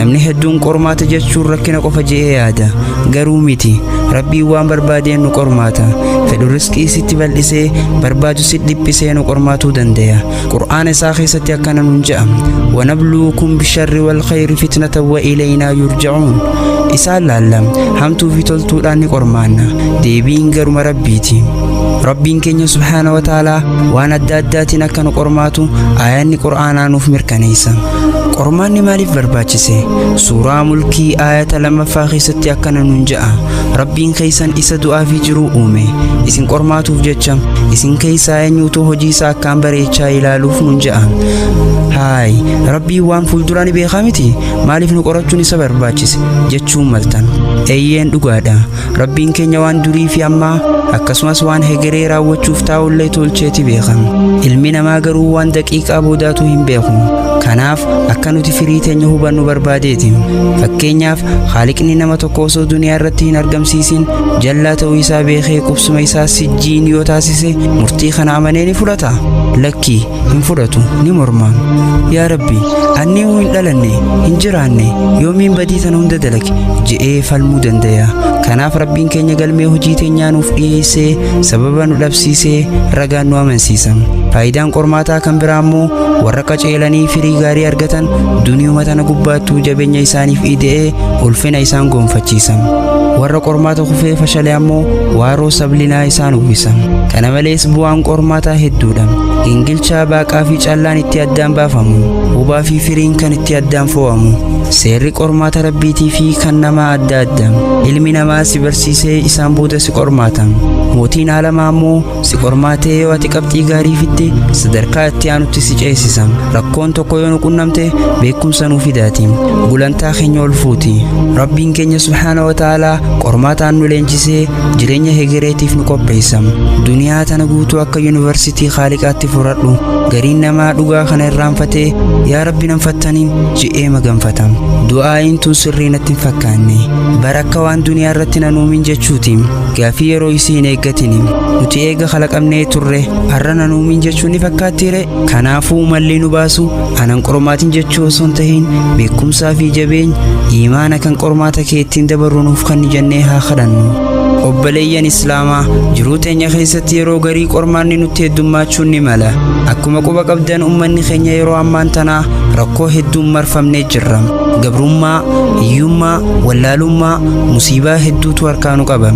Namni hedduun qormaata jechuun rakkina qofa je'ee yaada. Garuu miti. Rabbiin waan barbaadeen nu qormaata. Fedhu rizqii sitti bal'isee, barbaadu si dhiphisee nu qormaatuu dandaya. Qur'aana isaa keessatti akkana nun je'a. Wanabluukum bisharri wal khayri fitnatan wa ilaynaa yurja'uun. Isaan laalla. Hamtuu fi toltuudhaan ni qormaanna. Deebiin garuma Rabbiiti. Rabbiin keenya subhaana wa ta'aalaa waan adda addaatiin akka nu qormaatu aayanni Qur'aanaa nuuf mirkaneessa. Qormaanni maaliif barbaachise? Suuraa Mulkii aayata lammaffaa keessatti akkana nun je'a. Rabbiin keessan isa du'aa fi jiruu uume. Isin qormaatuuf jecha isin keessaa eenyuutu hojii isaa akkaan bareechaa ilaaluuf nun je'a. Haay, Rabbiin waan fuulduraa ni beekaa miti? Maaliif nu qorachuun isa barbaachise? Jechuun maltan. Eeyyeen dhugaadha. Rabbiin keenya waan durii fi ammaa akkasumas waan hegeree raawwachuuf taa'ullee tolcheeti beeka. Ilmi namaa garuu waan daqiiqaa boodaatu hin beeku. Kanaaf akka nuti firii teenya hubannu barbaadeeti. Fakkeenyaaf Haaliqni nama tokko osoo duniyaa irratti hin argamsiisin jallaa ta'uu isaa beekee qubsuma isaa sijjiin yoo taasise murtii kana amanee ni fudhata? Lakki, hin fudhatu, ni morma. Yaa Rabbi, annii hoo hin dhalanne, hin jiraanne, yoomiin badii tana hunda dalage je'ee falmuu dandaya. Kanaaf Rabbiin keenya galmee hojii teenyaa nuuf dhiyeessee sababa nu dhabsiisee ragaan nu amansiisa. Faayidaan qormaataa kan biraa immoo warra qaceelanii firii gaarii argatan duniyuma tana gubbaattuu jabeenya isaaniif ida'ee ulfina isaan goonfachiisa. Warra qormaata kufee fashale ammoo waaroo sablinaa isaan uwwisa. Kana malees bu'aan qormaataa hedduudha. Gingilchaa baaqaa fi callaan itti addaan baafamu. Hubaa fi firiin kan itti addaan fo'amu. Seerri qormaata Rabbiitii fi kan namaa adda adda. Ilmi namaa si barsiisee isaan booda si qormaata. Mootiin aalamaa ammoo si qormaatee yoo ati qabxii gaarii fidde sadarkaa itti aanutti si ceesisa. Rakkoon tokko yoo nu qunnamte beekumsa nuu fidaati. Gulantaa keenya ol fuuti. Rabbiin keenya subhaana wa ta'aalaa qormaataan nu leenjisee jireenya hegereetiif nu qopheessa. Duniyaa tana guutuu akka yuunivarsiitii Khaaliqaatti furadhu. Gariin namaa dhugaa kana irraanfatee yaa Rabbi nan fattaniin je'ee maganfata. Du'aa'iin tun sirrii natti hin fakkaanne. Bara akka waan duniyaa irratti nan uumin jechuuti. Gaafii yeroo isii hin eeggatini. Nuti eega kalaqamnee turre har'a nan uumin jechuun ni fakkaattiire. Kanaafuu malli nu baasu anan qormaatin jechuu osoo hin tahin beekumsaa fi jabeenya iimaana kan qormaata kee ittiin dabarru nuuf kanni jennee haa kadhannu. Obboleeyyan Islaamaa, jiruu teenya keessatti yeroo garii qormaanni nutti heddummaachuun ni mala. Akkuma quba qabdan ummanni keenya yeroo ammaan tanaa rakkoo hedduun marfamnee jirra. Gabrummaa, hiyyummaa, wallaalummaa, musiibaa hedduutu harkaa nu qaba.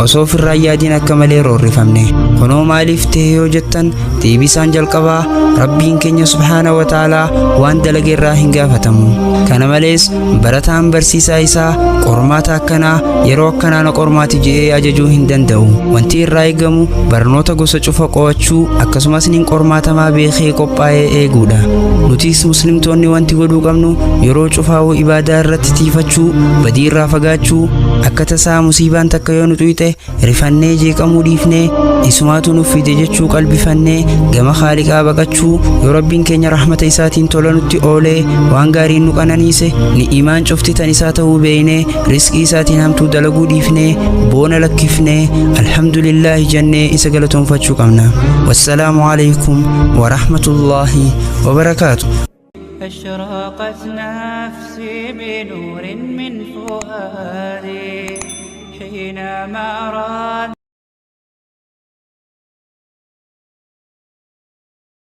Osoo ofirraa hin yaadiin akka malee roorrifamne. Kunoo maaliif ta'e yoo jettan deebisaan jalqabaa Rabbiin keenya subhaana wa ta'aalaa waan dalage irraa hin gaafatamu. Kana malees barataan barsiisaa isaa qormaata akkanaa yeroo akkanaa na qormaati je'ee ajajuu hin danda'u. Wanti irraa eegamu barnoota gosa cufa qo'achuu akkasumas nin qormaatamaa beekee qophaa'ee eeguudha. Nutis muslimtoonni wanti godhuu qabnu yeroo cufaa'uu ibaadaa irratti tiifachuu, badii irraa fagaachuu, akka tasaa musiibaan takka yoo nu xuyxe rifannee jeeqamuu dhiifnee isumaatu nuuf fide jechuu qalbifannee gama Khaaliqaa baqachuu, yoo Rabbiin keenya rahmata isaatiin tola nutti oolee waan gaariin nu qananiise ni'imaan cufti tan isaa ta'uu beeynee rizqii isaatiin hamtuu dalaguu dhiifnee boona lakkifnee alhamdulillaahi jennee isa galatoonfachuu qabna. Wassalaamu alaikum warahmatullaahi wabarakaatu. أشرقت نفسي بنور من فؤادي حينما رأى.